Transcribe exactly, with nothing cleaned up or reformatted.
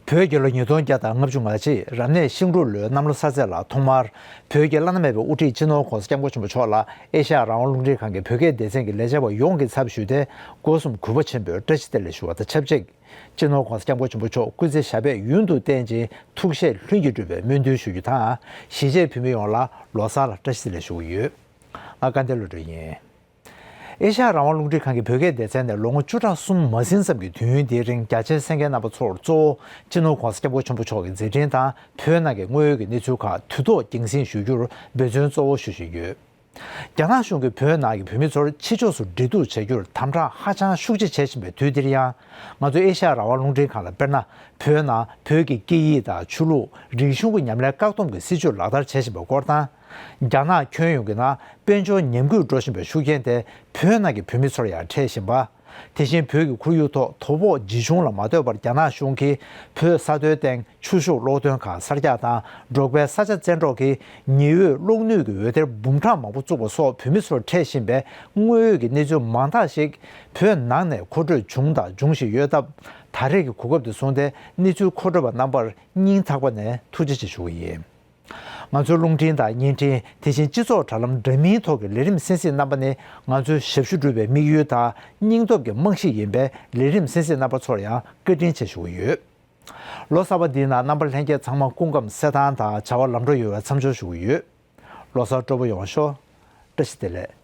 བོད་རྒྱལ་ལོ་ཉིས་སྟོང་བརྒྱ་དང་ལྔ་བཅུ་ང་གཅིག་རབ་གནས་ཤིང་འབྲུག་ལོའི་གནམ་ལོ་གསར་ཚེས་ལ་ཐོག་མར་བོད་ཀྱི་བླ་ན་མེད་པའི་དབུ་ཁྲིད་སྤྱི་ནོར་༧གོང་ས་༧སྐྱབས་མགོན་ཆེན་པོ་མཆོག་ལ་ཨེ་ཤ་ཡ་རང་དབང་རླུང་འཕྲིན་ཁང་གི་བོད་སྐད་སྡེ་ཚན་གྱི་ལས་བྱེད་པ་ཡོངས་ཀྱི་ཚབ་ཞུས་ཏེ། སྒོ་གསུམ་གུས་པ་ཆེན་པོས་བཀྲ་ཤིས་བདེ་ལེགས་ཞུ་བ་དང་ཆབས་ཅིག་སྤྱི་ནོར་༧གོང་ས་༧སྐྱབས་མགོན་ཆེན་པོ་མཆོག་སྐུ་ཚེ་ཞབས་པད་ཡུན་དུ་བརྟན་ཅིང་ཐུགས་བཞེད་ལྷུན་གྱིས་འགྲུབ་པའི་སྨོན་འདུན་ཞུ་རྒྱུ་དང་། གཞིས་བྱེས་བོད་མི་ཡོངས་ལ་ལོ་གསར་ལ་བཀྲ་ཤིས་བདེ་ལེགས་ཞུ་གི་ཡོད། ང་སྐལ་ལྡན་བློ་གྲོས་ཡིན། ཨེ་ཤ་ཡ་རང་དབང་རླུང་འཕྲིན་ཁང་གི་བོད་སྐད་སྡེ་ཚན་ནས་ལོ་ངོ་བཅུ་ཕྲག་གསུམ་མ་ཟིན་ཙམ་གྱི་དུས་ཡུན་འདིའི་རིང་རྒྱ་ཆེའི་གསན་མཁན་རྣམ་པ་ཚོར་གཙོ་བོ་སྤྱི་ནོར་༧གོང་ས་༧སྐྱབས་མགོན་ཆེན་པོ་མཆོག་གི་མཛད་འཕྲིན་དང་བོད་ནང་གི་དངོས་ཡོད་ཀྱི་གནས་ཚུལ་ཁག་དུས་ཐོག་རྒྱང་སྲིང་ཞུ་རྒྱུར་འབད་བརྩོན་གཙོ་བོ་ཞུ་བཞིན་ཡོད། རྒྱ་ནག་གཞུང་གིས་བོད་ནང་གི་བོད་མི་ཚོར་ཕྱི་ཕྱོགས་སུ་འབྲེལ་གཏུག་བྱ་རྒྱུར་དམ་དྲག་ཧ་ཅང་ཤུགས་ཆེ་བྱེད་བཞིན་པའི་དུས་འདིར་ཡང་། ང་ཚོ་ཨེ་ཤ་ཡ་རང་དབང་རླུང་འཕྲིན་ཁང་ལ་དཔེར་ན། བོད་ནང་བོད་ཀྱི་སྐད་ཡིག་དང་ཆོས་ལུགས་རིག་གཞུང་གི་ཉམས་ལེན་བཀག་སྡོམ་གྱི་སྲིད་བྱུས་ལག་བསྟར་བྱེད་བཞིན་པའི་སྐོར་དང་། རྒྱ་ནག་ཁྱོན་ཡོངས་ཀྱི་ནང་དཔལ་འབྱོར་ཉམས་རྒུད་འགྲོ་བཞིན་པའི་ཤུགས་རྐྱེན་དེ་བོད་ནང་གི་བོད་མི་ཚོར་ཡང་འཕྲད་བཞིན་པ། དེ་བཞིན་བོད་ཀྱི་ཁོར་ཡུག་ཐོག་དོ་ཕོག་ཇི་བྱུང་ལ་མ་ལྟོས་པར་རྒྱ་ནག་གཞུང་གིས་བོད་ས་མཐོའི་སྟེང་ཆུ་ཤུགས་གློག་འདོན་ཁང་གསར་རྒྱག་དང་འབྲོག་པའི་ས་ཆ་བཙན་འཕྲོག་གིས་ཉི་འོད་གློག་ནུས་ཀྱི་འོད་སྡེར་འབུམ་ཕྲག་མང་པོ་བཙུགས་པ་སོགས་བོད་མི་ཚོར་འཕྲད་བཞིན་པའི་དངོས་ཡོད་ཀྱི་གནས་ཚུལ་མང་དག་ཞིག་བོད་ནང་ནས་མཁོ་སྤྲོད་བྱུང་དང་འབྱུང་བཞིན་ཡོད་སྟབས། ད་རེས་ཀྱི་གོ་སྐབས་འདི་བཟུང་སྟེ་གནས་ཚུལ་མཁོ་སྤྲོད་པ་རྣམ་པར་སྙིང་ཐག་པ་ནས་ཐུགས་རྗེ་ཆེ་ཞུ་གི་ཡིན། ང་ཚོའི་རླུང་འཕྲིན་དང་བརྙན་འཕྲིན། དེ་བཞིན་སྤྱི་ཚོགས་དྲ་ལམ་འདྲ་མིན་ཐོག་གི་ལས་རིམ་གསན་གཟིགས་རྣམ་པ་ནི་ང་ཚོའི་ཞབས་ཞུ་སྒྲུབ་པའི་དམིགས་ཡུལ་དང་སྙིང་སྟོབས་ཀྱི་རྨང་གཞི་ཡིན་པས། ལས་རིམ་གསན་གཟིགས་རྣམ་པ་ཚོར་ཡང་བཀའ་དྲིན་ཆེ་ཞུ་གི་ཡོད། ལོ་གསར་པ་འདིའི་ནང་རྣམ་པ་ལྷན་རྒྱས་ཚང་མ་སྐུ་ཁམས་གསལ་ཐང་དང་བྱ་བ་ལམ་འགྲོ་ཡོང་བའི་འཚམས་འཇོག་ཞུ་གི་ཡོད། ལོ་གསར་སྤྲོ་པོ་ཡོང་ཤོག་བཀྲ་ཤིས་བདེ་ལེགས།